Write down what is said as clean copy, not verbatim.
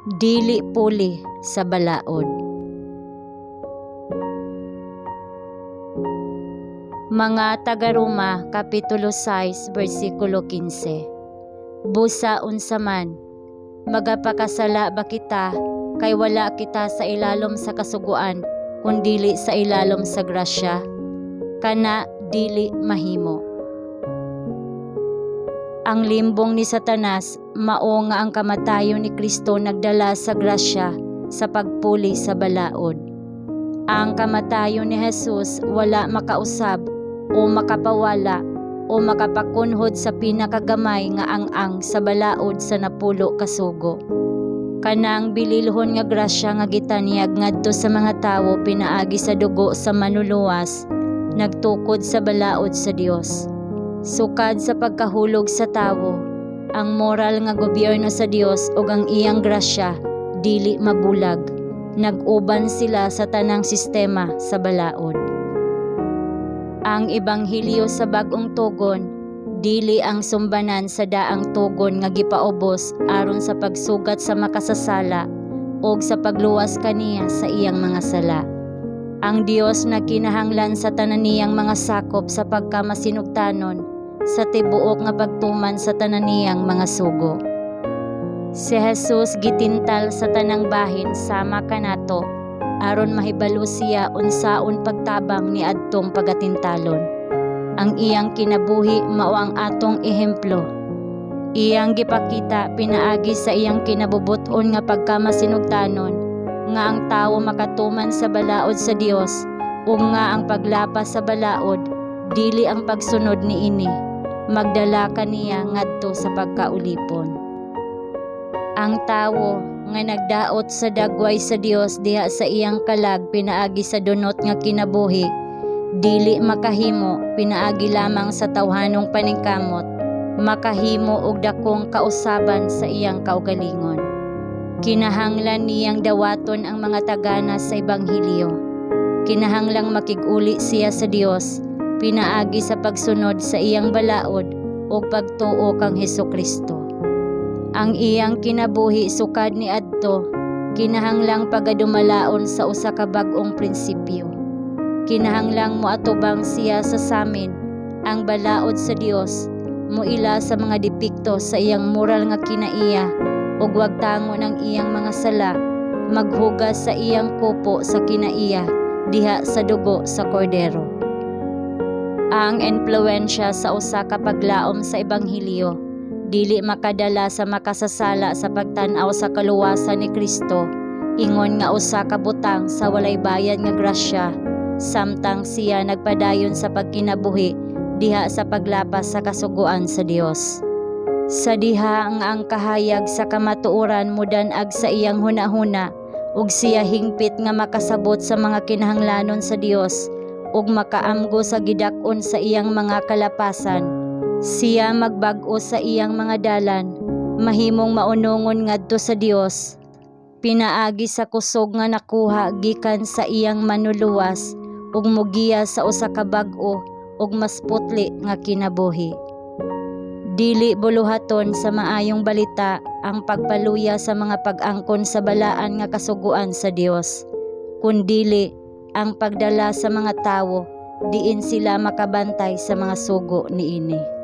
Dili puli sa balaod. Mga taga-Roma kapitulo 6 bersikulo 15. Busa unsa man, magapakasala ba kita kay wala kita sa ilalom sa kasuguan kundili sa ilalom sa grasya? Kana dili mahimo. Ang limbong ni Satanas mao nga ang kamatayon ni Kristo nagdala sa grasya sa pagpuli sa balaod. Ang kamatayon ni Jesus wala makausab o makapawala o makapakunhod sa pinakagamay nga ang-ang sa balaod sa napulo ka sugo. Kanang bililhon nga grasya nga gitanyag ngadto sa mga tawo pinaagi sa dugo sa Manluluwas nagtukod sa balaod sa Dios. Sukad sa pagkahulog sa tawo, ang moral nga gobyerno sa Dios ug ang iyang grasya dili mabulag. Nag-uban sila sa tanang sistema sa balaod. Ang ebanghelyo sa bag-ong tugon dili ang sumbanan sa daang tugon nga gipaubos aron sa pagsugat sa makasasala ug sa pagluwas kaniya sa iyang mga sala. Ang Dios nagkinahanglan sa tanan niyang mga sakop sa pagkamasinugtanon sa tibuok nga pagtuman sa tanan niyang mga sugo. Si Jesus gitintal sa tanang bahin sama kanato aron mahibalo siya unsaon pagtabang niadtong pagatintalon. Ang iyang kinabuhi mao ang atong ehemplo. Iyang gipakita pinaagi sa iyang kinabubut-on nga pagkamasinugtanon nga ang tawo makatuman sa balaod sa Dios ug nga ang paglapas sa balaod, dili ang pagsunod niini, magdala kaniya ngadto sa pagkaulipon. Ang tawo nga nagdaot sa dagway sa Dios diha sa iyang kalag pinaagi sa dunot nga kinabuhi dili makahimo pinaagi lamang sa tawhanong paningkamot makahimo og dakong kausaban sa iyang kaugalingon. Kinahanglan niyang dawaton ang mga tagana sa ebanghelyo. Kinahanglang makig-uli siya sa Dios pinaagi sa pagsunod sa iyang balaod ug pagtuo kang Hesukristo. Ang iyang kinabuhi sukad niadto kinahanglang pagadumalaon sa usa ka bag-ong prinsipyo. Kinahanglang moatubang siya sa samin ang balaod sa Dios moila sa mga depekto sa iyang moral nga kinaiya ug wagtangon ang iyang mga sala, maghugas sa iyang kupo sa kinaiya diha sa dugo sa Kordero. Ang impluwensya sa usa ka paglaom sa ebanghelyo dili makadala sa makasasala sa pagtan-aw sa kaluwasan ni Kristo ingon nga usa ka butang sa walay bayad nga grasya samtang siya nagpadayon sa pagkinabuhi diha sa paglapas sa kasuguan sa Dios. Sa diha nga ang kahayag sa kamatuoran modan-ag sa iyang hunahuna ug siya hingpit nga makasabot sa mga kinahanglanon sa Dios ug makaamgo sa gidak-on sa iyang mga kalapasan, siya magbag-o sa iyang mga dalan, mahimong maunongon ngadto sa Dios pinaagi sa kusog nga nakuha gikan sa iyang Manluluwas ug mogiya sa usa ka bag-o ug mas putli nga kinabuhi. Dili buluhaton sa Maayong Balita ang pagpaluya sa mga pag-angkon sa balaan nga kasuguan sa Dios, kundili ang pagdala sa mga tawo diin sila makabantay sa mga sugo niini.